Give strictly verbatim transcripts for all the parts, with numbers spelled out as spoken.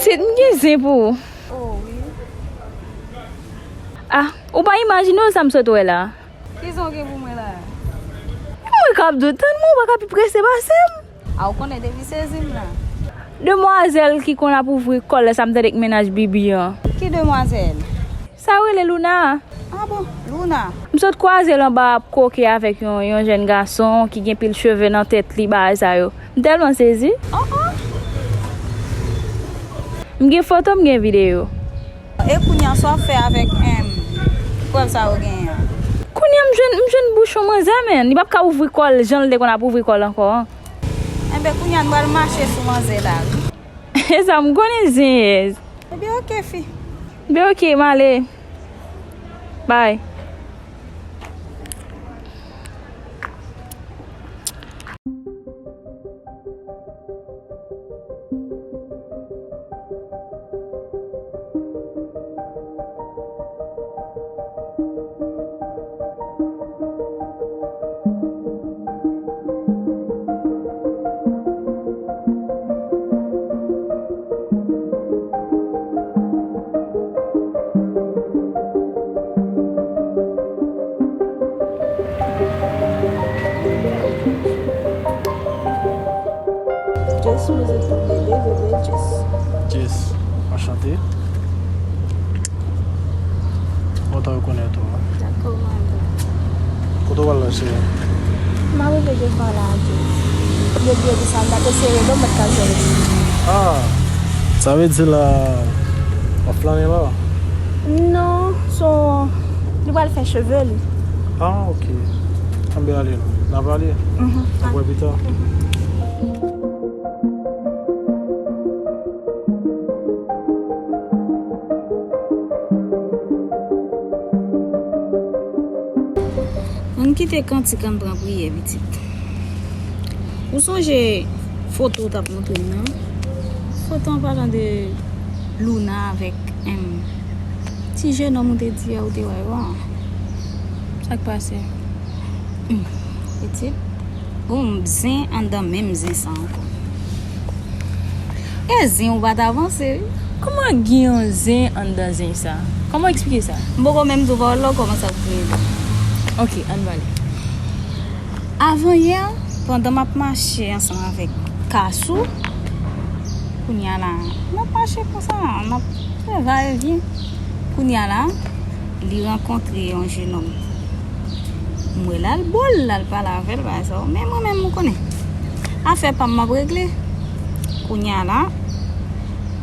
Pitit, m gen zen pou ou. Oh, wi. Ah, ou pa imajine w sa m sot wè la. Ki zen w gen pou mwen la? Mwen k ap di w, tann mwen, ou pa ka pi prese pase m. A, ou konnen depi sezi m la. Demwazèl ki konn ap ouvri kò l lè sa m tande k mennaj Bibi an. Ki demwazèl? Sa yo rele Luna a. Ah bon, Luna. M sot kwaze l anba ap koke avèk yon, yon jèn gason ki gen pil cheve nan tèt li, bagay sa yo. M tèlman sezi. Oh, oh. M gen foto, m gen videyo. E kounye a, sa w ap fè avèk, em, prèv sa yo genyen an? Kounye a, m jwenn, m jwenn bouch yon manzè, men. Li p ap ka ouvri kò l jan l te konn ap ouvri kò l ankò an. Enben, kounye a, n pral mache sou manzè la, wi. E sa, m konnen zen ye. Ebyen, oke, fi. Ebyen, oke, m ale. Bye. Jess, mwen se tout bebe, bebe, Jess. Jess, anchante. Kontan rekonèt ou. Dakò, mwen. Kote w pral la, cheri? M ap rive devan la, Jess. Yo byen di sa, m ta te sere do, m pa t ka jwenn. Ah, sa vle di la, w ap flannen la? Non, so, li pral fè cheve li. Ah, ok. Anben ale non. N ap ale. Mhm. N ap wè pita. Ann kite kantik, ann pran priyè, pitit. Ou sonje foto w t ap montre m nan? Foto an palan de Luna avèk, em, ti jenòm ou te di a, ou te wè yo a. Sa k pase? Hmm, pitit, gon zen anndan menm zen sa ankò. E zen ou pa t avanse, wi. Kòman gen yon zen anndan zen sa? Kòman w eksplike sa? M poko menm di w pawòl la, w kòmanse ap kriye. Ok, ann pale. Avanyè, pandan m ap mache ansanm avèk Kasou, kounye a la, n ap mache konsa, n ap fè va e vyen. Kounye a la, li rankontre yon jenòm. M wè l al bo l, l al pale avè l, bagay sa yo. Men mwen menm, ou konnen, afè pa m m ap regle. Kounye a la,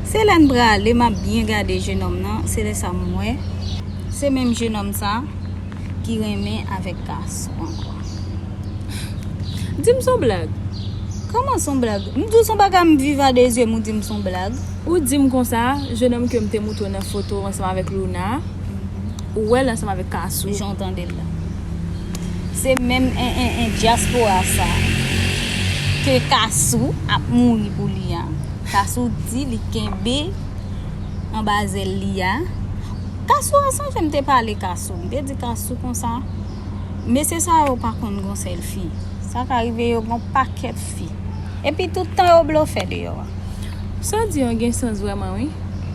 se lè n prale, m ap byen gade jenòm nan, se lè sa m wè se menm jenòm sa ki renmen avèk Kasou ankò. Di m s on blag. Kòman s on blag? M di w s on bagay m viv a de zye m, ou di m s on blag. Ou di m konsa, jenòm ke m te moutre w nan foto ansanm avèk Luna, ou wè l ansanm avèk Kasou. Jan w tande l la. Se menm en, en, en dyaspora sa ke Kasou ap mouri pou li a. Kasou di li kenbe anba zèl li a. Kasou an sonje m te pale Kasou. M te di Kasou konsa, mesye sa yo pa konn gon sèl fi. Sa ka rive yo gon pakèt fi. Epi tout tan yo blofè deyò a. Sa w di an gen sans vrèman, wi.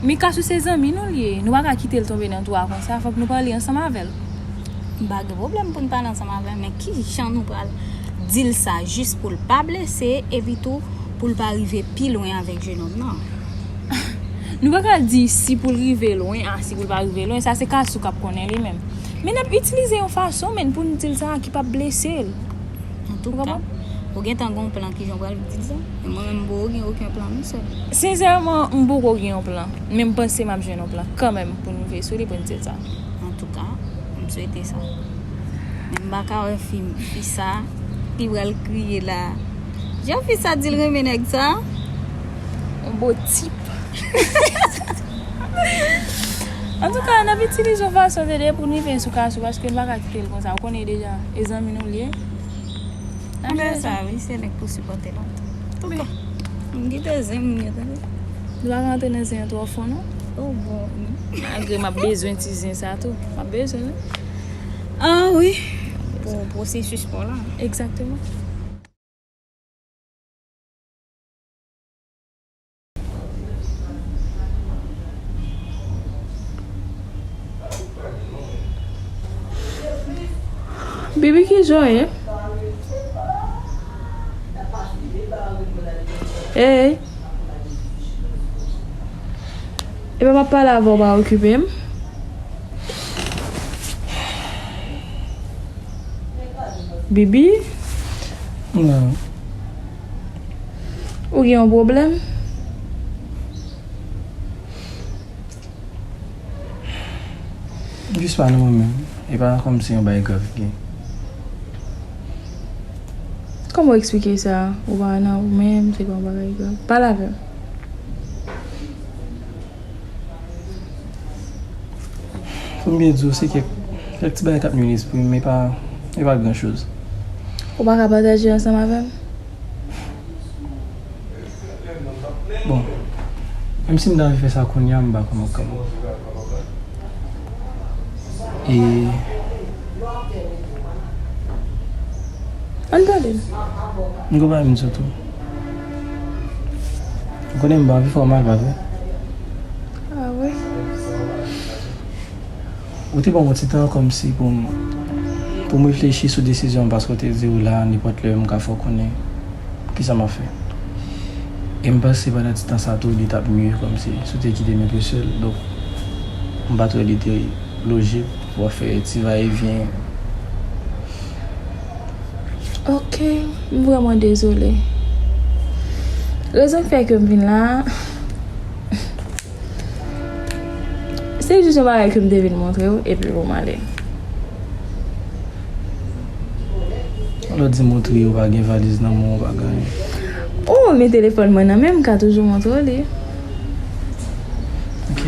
Men Kasou se zanmi nou l ye. Nou pa ka kite l tonbe nan twou a konsa. Fòk nou pale ansanm avè l. M pa gen pwoblèm pou n pale ansanm avè l, men ki jan nou pral di l sa jis pou l pa blese, epi tou pou l pa rive pi lwen avèk jenòm nan? Nou pa ka di si pou l rive lwen, a si pou l pa rive lwen, sa se Kasou k ap konnen li menm. Men n ap itilize yon fason, men pou n di l sa ki p ap blese l. Antouka, ou gentan gen yon plan kijan w pral di l sa? Men mwen menm, m poko gen okenn plan, non, sè. Sensèman, m poko gen yon plan. Men m panse m ap jwenn yon plan kanmenm pou n rive sou li, pou n di l sa. Antouka, m swete sa. Men m pa ka wè fi, fi sa ki pral kriye la. Jan fi sa di l renmen nèg sa. Yon bo tip. Antouka, n ap itilize yon fason de pou n rive sou Kasou, paske n pa ka kite l konsa. Ou konnen deja, e zanmi nou l ye. Anben sa, wi, se nèg pou sipòte l. Antouka, m kite zen m ye, tande. Nou pa ka antre nan zen an twò fon, non. Oh, bon. Malgre m ap bezwen ti zen sa tou. M ap bezwen, wi. Ah, wi. Pou pwosesis pa w la. Egzakteman. Bibi, kijan w ye? Hey. Epa m ap pale avè w, w pa okipe m. Bibi? Non. Ou gen yon pwoblèm? Jis pa nan mwen menm. E pa kòmsi yon bagay grav ki gen. Kòman w eksplike sa? Ou pa nan ou menm, se pa yon bagay grav. Pale avè m. Pou m byen di w, se kèk, kèk ti bagay k ap nwi lespri m, men e pa, e pa gran choz. Ou pa ka pataje ansanm avè m? Bon, menm si m ta anvi fè sa kounye a, m pa konnen kòman. E Ann tande l. M gon bagay m di w tou. Ou konnen m pa anvi fè w mal, pa vre? Ah wi. Ou te ban m yon ti tan kòmsi pou m, pou m reflechi sou desizyon m, paske w te di w la, nenpòt lè m ka fè w konnen kisa m ap fè. E m panse pandan ti tan sa tou, li t ap mye kòmsi si w te kite m enpe sèl. Donk, m pa t wè li te lojik pou w ap fè ti vayevyen. Ok, m vrèman dezole. Rezon k fè ke m vin la, se jis yon bagay ke m te vin montre w, epi pou m ale. Alò, di m ou triye, ou pa gen valiz nan men w, ou pa gen anyen. Oh, men telefòn mwen nan men m, m ka toujou montre w li. Ok.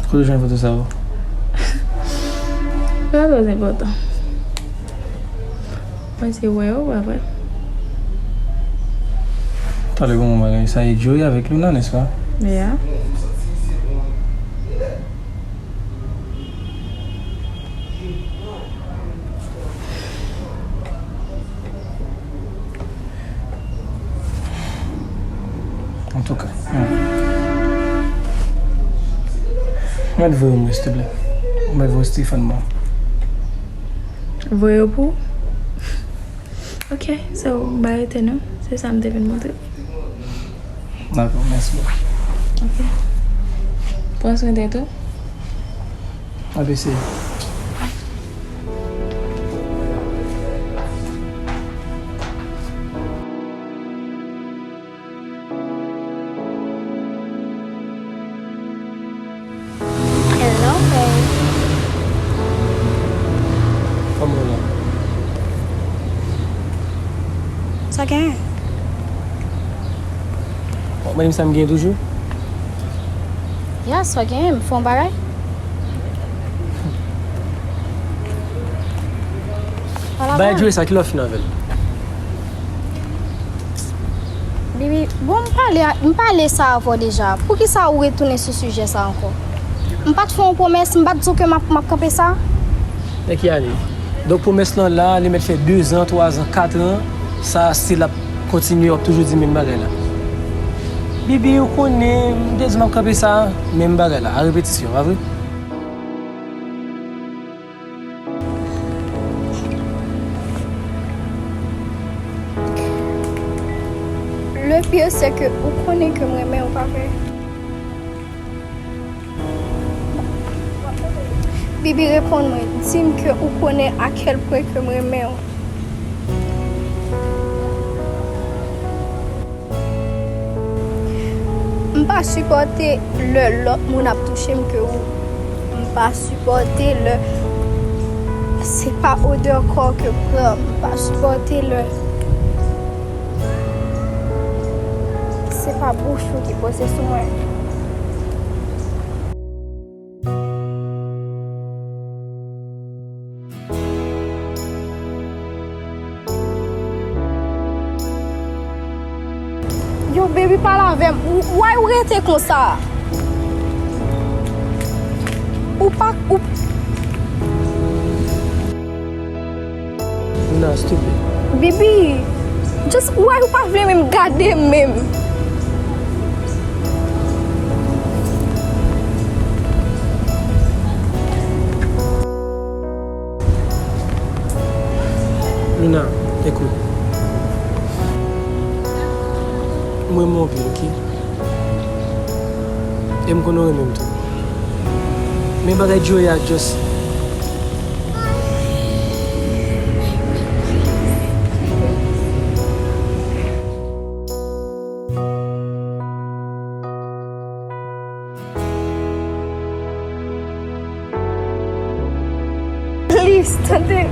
Kote w jwenn foto sa yo? Sa pa trè enpòtan. Mwen se wè yo, wè, wè. Talè gon bagay. Sa e Joey avèk Luna, nèspa? Ya. Antouka, mèt voye mwen, silteplè. Ou mèt voye Stéphane mwen. Voye yo pou ou? Ok, so, m pa rete non. Se sa m te vin montre. Dakò, mèsi. Ok. Pran swen tèt ou. M ap eseye. Hello, babe. Kòman w la? Sa genyen? W ap mande m sa m genyen toujou? Ya, sa genyen, m fè yon bagay. Bay Joey sa, kilè w fin avè l? Bibi, bon, m pale, m pale sa avè w deja. Poukisa ou retounen sou sijè sa ankò? M pa t fè yon pwomès, m pa t di w ke m ap, m ap kanpe sa? Nan ki ane? Donk, pwomès lan la, li mèt fè dezan, twazan, katran, sa still ap kontinye, w ap toujou di menm bagay la. Bibi, ou konnen, m te di m ap kanpe sa, menm bagay la, a repetisyon, pa vre? Le pire, c'est que ou konnen ke m renmen w, pa vre? Bibi, reponn mwen, di m ke ou konnen a kèl pwen ke m renmen w. M pa sipòte lè lòt moun ap touche m ke ou. M pa sipòte lè se pa odè kò w ke m pran. M pa sipòte lè se pa bouch ou ki poze sou mwen. Baby, pale avè m. Ou, why ou rete konsa? Ou pa, ou Luna, stoupe. Baby, just why ou pa vle menm gade m menm? Luna, ekout. Mwen renmen w anpil, oke? E m konnen w renmen m tou. Men bagay Joey a just. Please, tande.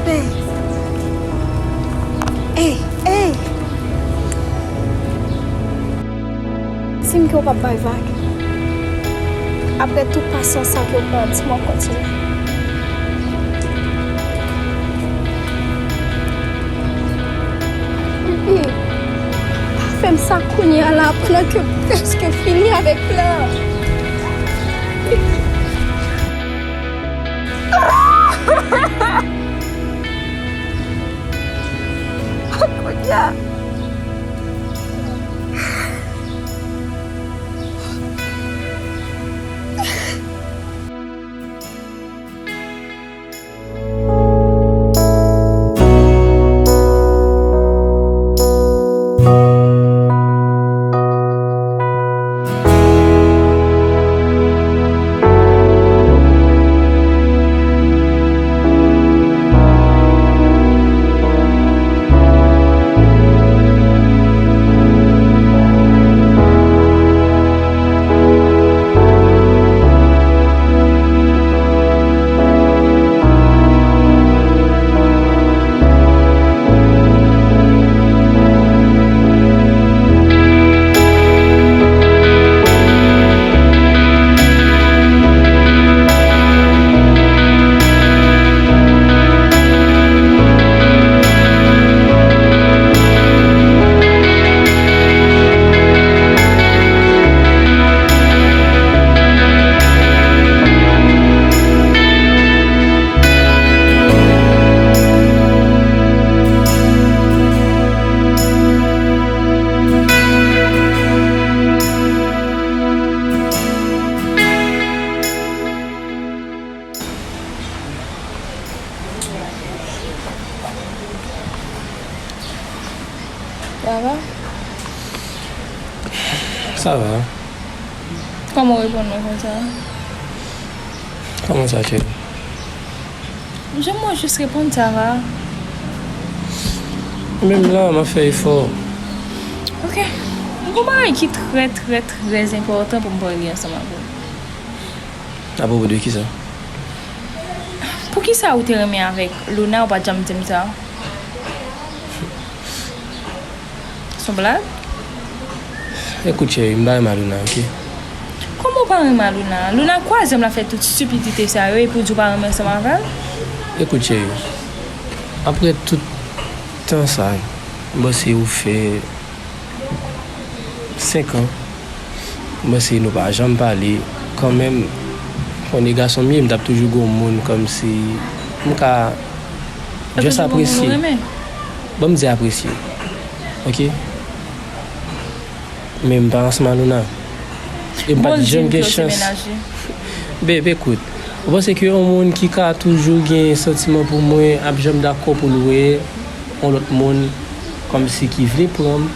Babe. Ey, ey. Di m ke w p ap bay vag. Apre tout pasyans sa ke w pran, di m w ap kontinye. Bibi, pa fè m sa kounye a la, pandan ke prèske fini avèk plan an. Kounye a. Sa va? Sa va. Kòman w reponn mwen konsa? Kòman sa, cheri? Jan mwen jis reponn, sa va. Menm la, m ap fè efò. Ok. M gon bagay ki trè, trè, trè enpòtan pou m pale ansanm avè w. Apwopo de kisa? Poukisa ou te renmen avèk Luna, ou pa t janm di m sa? Se yon blag? Ekout, cheri, m pa renmen Luna, oke? Kòman w pa renmen Luna? Luna kwaze m, l ap fè tout stipidite sa yo, epi w di w pa renmen ansanm avè l? Ekout, cheri, apre tout tan sa, m panse ou fè senk an, m panse nou pa janm pale. Kanmenm, konnen gason m ye, m t ap toujou gon moun kòmsi m ka just apresye. Ban m di apresye. Oke? Men m pa ansanm a Luna. E m pa t janm gen chans. Babe, ekout. Ou panse ke yon moun ki ka toujou gen santiman pou mwen ap janm dakò pou l wè yon lòt moun kòmsi ki vle pran m?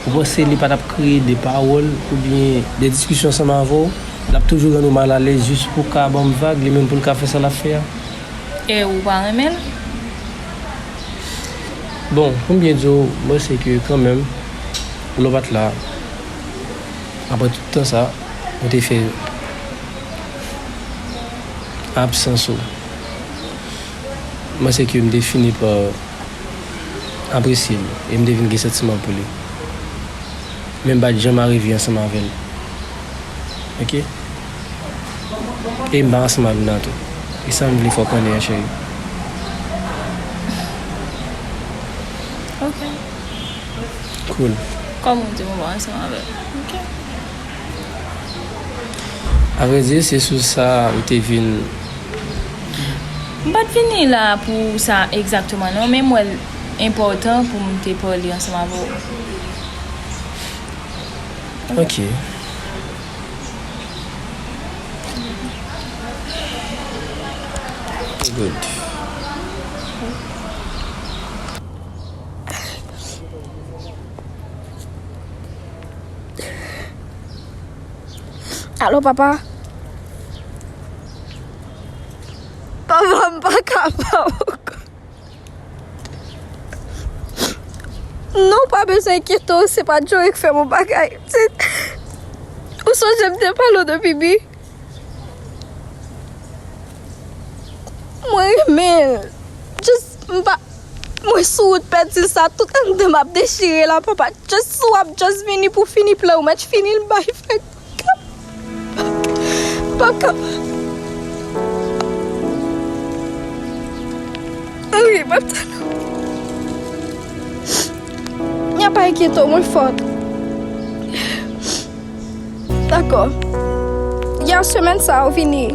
Ou panse li pa t ap kreye de pawòl oubyen de diskisyon ansanm avè w? L ap toujou rann ou malalèz jis pou ka ban m vag, li menm pou l ka fè sa l ap fè a? E ou pa renmen l? Bon, pou m byen di w, m panse ke kanmenm, lè w pa t la, apre tout tan sa, ou te fè absans ou. M panse ke m te fini pa apresye l e m te vin gen santiman pou li. Men m pa t janm arive ansanm avè l. Ok? E m pa ansanm ak Luna tou. E sa m vle fè w konnen an, cheri. Ok. Cool. Kòm ou di m ou pa ansanm avè l. Ok. Avrèdi, se sou sa ou te vin. M pa t vini la pou sa egzakteman non, men m wè l enpòtan pou m te pale ansanm avè w. Ok. Good. Alo, papa? Papa, m pa kapab ankò. Non, w pa bezwen enkyete w, se pa Joey k fè m yon bagay. Se, ou sonje m te pale w de Bibi? Mwen renmen l. Just, m pa, mwen sou wout pèdi l, sa tout anndan m ap dechire la, papa. Just si w ap just vini pou fini plan w, mèt fini l bay fèk. Pa kapab. Wi, m ap tann ou. Nya, pa enkyete w, mwen fòt. Dakò. Ya, semèn sa a, ou vini.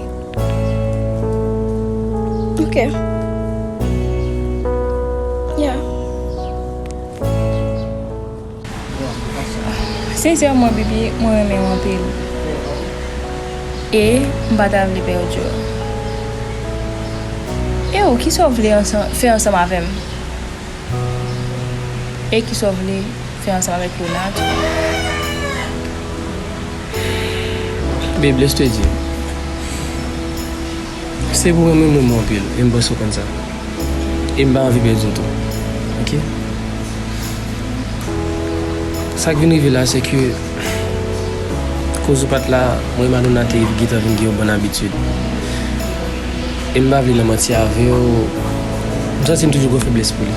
Ok. Ya. Sensèman, Bibi, mwen renmen w anpil. E m pa ta vle pèdi w. E ou, kisa w vle ansanm, fè ansanm avè m? E kisa w vle fè ansanm avèk Luna tou? Babe, lè m te di, se pou renmen mwen anpil, e m panse w konn sa. E m pa anvi pèdi w tou. Ok? Sa k vin rive la, se ke koz ou pa t la, mwen e Madonna te gentan vin gen yon bòn abitid. E m pa vle nan manti avè w, m santi m toujou gen feblès pou li.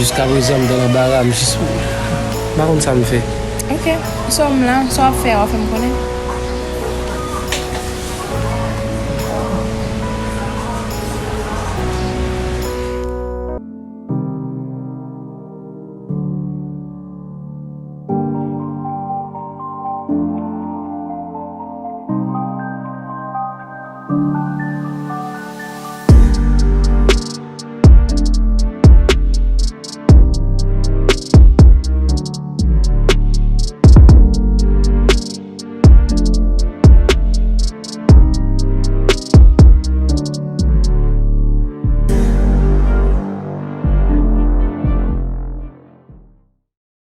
Jiskaprezan, m nan lanbara, m jis, m pa konn sa m fè. Ok, so m la, sa w ap fè a, w ap fè m konnen.